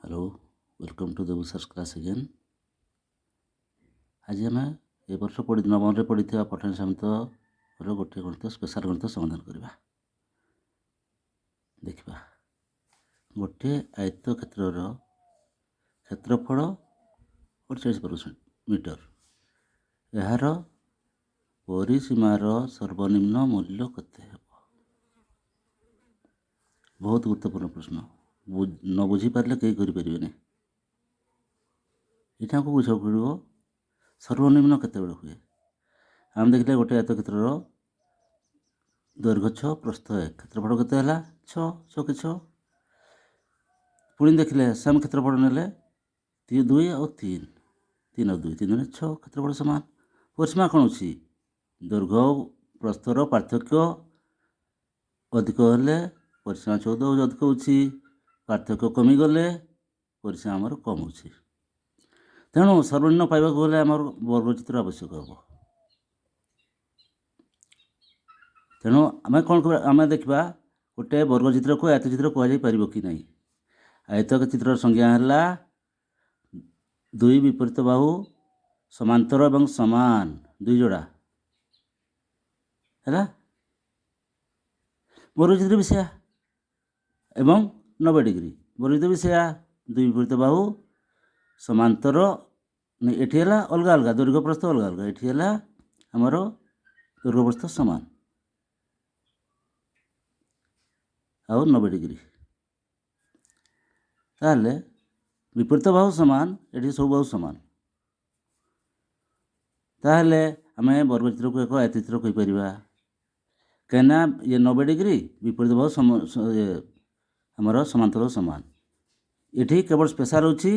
Hello, welcome to Debu sir's class again. ଆଜି ଆମେ ଏ ବର୍ଷ ପଢ଼ି ନବମରେ ପଢ଼ିଥିବା ପଠାଣି ସାମନ୍ତର ଗୋଟିଏ ଗଣିତ, ସ୍ପେଶାଲ ଗଣିତ ସମାଧାନ କରିବା। ଦେଖିବା, ଗୋଟିଏ ଆୟତ କ୍ଷେତ୍ରର କ୍ଷେତ୍ରଫଳ 48 ବର୍ଗ ମିଟର, ଏହାର ପରିସୀମାର ସର୍ବନିମ୍ନ ମୂଲ୍ୟ କେତେ ହେବ? ବହୁତ ଗୁରୁତ୍ୱପୂର୍ଣ୍ଣ ପ୍ରଶ୍ନ। ନ ବୁଝିପାରିଲେ କେହି କରିପାରିବେନି। ଏଇଟା ଆମକୁ ବୁଝିବାକୁ ପଡ଼ିବ, ସର୍ବନିମ୍ନ କେତେବେଳେ ହୁଏ। ଆମେ ଦେଖିଲେ ଗୋଟେ ଆୟତକ୍ଷେତ୍ରର ଦୈର୍ଘ୍ୟ 6, ପ୍ରସ୍ଥ 1, କ୍ଷେତ୍ରଫଳ କେତେ ହେଲା? 6, 6 କି 6। ପୁଣି ଦେଖିଲେ ସେମ୍ କ୍ଷେତ୍ରଫଳ ନେଲେ 2 ଆଉ 3, 3 ଆଉ 2, 3 ମାନେ 6, କ୍ଷେତ୍ରଫଳ ସମାନ। ପରିସୀମା କ'ଣ ଅଛି? ଦୈର୍ଘ୍ୟ ପ୍ରସ୍ଥର ପାର୍ଥକ୍ୟ ଅଧିକ ହେଲେ ପରିସୀମା 14 ଅଧିକ ହେଉଛି, ପାର୍ଥକ୍ୟ କମିଗଲେ ପରିସୀମା ଆମର କମ୍ ହେଉଛି। ତେଣୁ ସର୍ବନିମ୍ନ ପାଇବାକୁ ହେଲେ ଆମର ବର୍ଗଚିତ୍ର ଆବଶ୍ୟକ ହେବ। ତେଣୁ ଆମେ କ'ଣ କରିବା? ଆମେ ଦେଖିବା ଗୋଟେ ବର୍ଗଚିତ୍ରକୁ ଆୟତଚିତ୍ର କୁହାଯାଇପାରିବ କି ନାହିଁ। ଆୟତଚିତ୍ରର ସଂଜ୍ଞା ହେଲା ଦୁଇ ବିପରୀତ ବାହୁ ସମାନ୍ତର ଏବଂ ସମାନ ଦୁଇ ଯୋଡ଼ା ହେଲା। ବର୍ଗଚିତ୍ର ବି ସେୟା, ଏବଂ 90 ଡିଗ୍ରୀ। ବର୍ଗଚିତ୍ର ବି ସେୟା, ଦୁଇ ବିପରୀତ ବାହୁ ସମାନ୍ତର। ଏଠି ହେଲା ଅଲଗା ଅଲଗା, ଦୈର୍ଘ୍ୟ ପ୍ରସ୍ଥ ଅଲଗା ଅଲଗା। ଏଠି ହେଲା ଆମର ଦୈର୍ଘ୍ୟ ପ୍ରସ୍ଥ ସମାନ ଆଉ 90 ଡିଗ୍ରୀ। ତାହେଲେ ବିପରୀତ ବାହୁ ସମାନ, ଏଠି ସବୁ ବାହୁ ସମାନ। ତାହେଲେ ଆମେ ବର୍ଗଚିତ୍ରକୁ ଏକ ଆୟତଚିତ୍ର କହିପାରିବା, କାହିଁକିନା ଇଏ 90 ଡିଗ୍ରୀ, ବିପରୀତ ବାହୁ ଆମର ସମାନ୍ତର ସମାନ। ଏଠି କେବଳ ସ୍ପେଶାଲ ହେଉଛି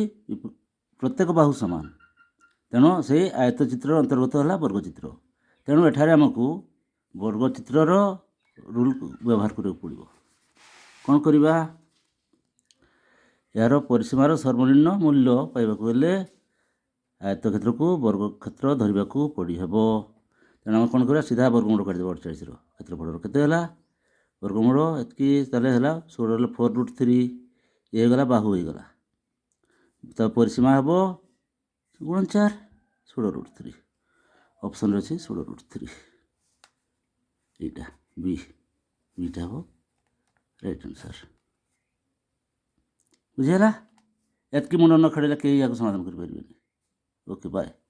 ପ୍ରତ୍ୟେକ ବାହୁ ସମାନ। ତେଣୁ ସେଇ ଆୟତଚିତ୍ରର ଅନ୍ତର୍ଗତ ହେଲା ବର୍ଗଚିତ୍ର। ତେଣୁ ଏଠାରେ ଆମକୁ ବର୍ଗଚିତ୍ରର ରୁଲ୍ ବ୍ୟବହାର କରିବାକୁ ପଡ଼ିବ। କ'ଣ କରିବା? ଏହାର ପରିସୀମାର ସର୍ବନିମ୍ନ ମୂଲ୍ୟ ପାଇବାକୁ ହେଲେ ଆୟତକ୍ଷେତ୍ରକୁ ବର୍ଗକ୍ଷେତ୍ର ଧରିବାକୁ ପଡ଼ିହେବ। ତେଣୁ ଆମେ କ'ଣ କରିବା? ସିଧା ବର୍ଗମୂଳ କାଟିଦେବା। 48ର କ୍ଷେତ୍ରଫଳର କେତେ ହେଲା ବର୍ଗମୂଳ? ଏତିକି। ତାହେଲେ ହେଲା 16 ହେଲେ 4√3। ଇଏ ହେଇଗଲା ବାହୁ ହେଇଗଲା, ତା ପରିସୀମା ହେବ ଗୁଣନ 4, 16√3। ଅପସନ୍ରେ ଅଛି 16√3। ଏଇଟା ବି, ବିଟା ହେବ ରାଇଟ୍ ଆନ୍ସର୍। ବୁଝିହେଲା? ଏତିକି ମୁଣ୍ଡ ନ ଖେଳିଲେ କେହି ଏହାକୁ ସମାଧାନ କରିପାରିବେନି। Okay, bye.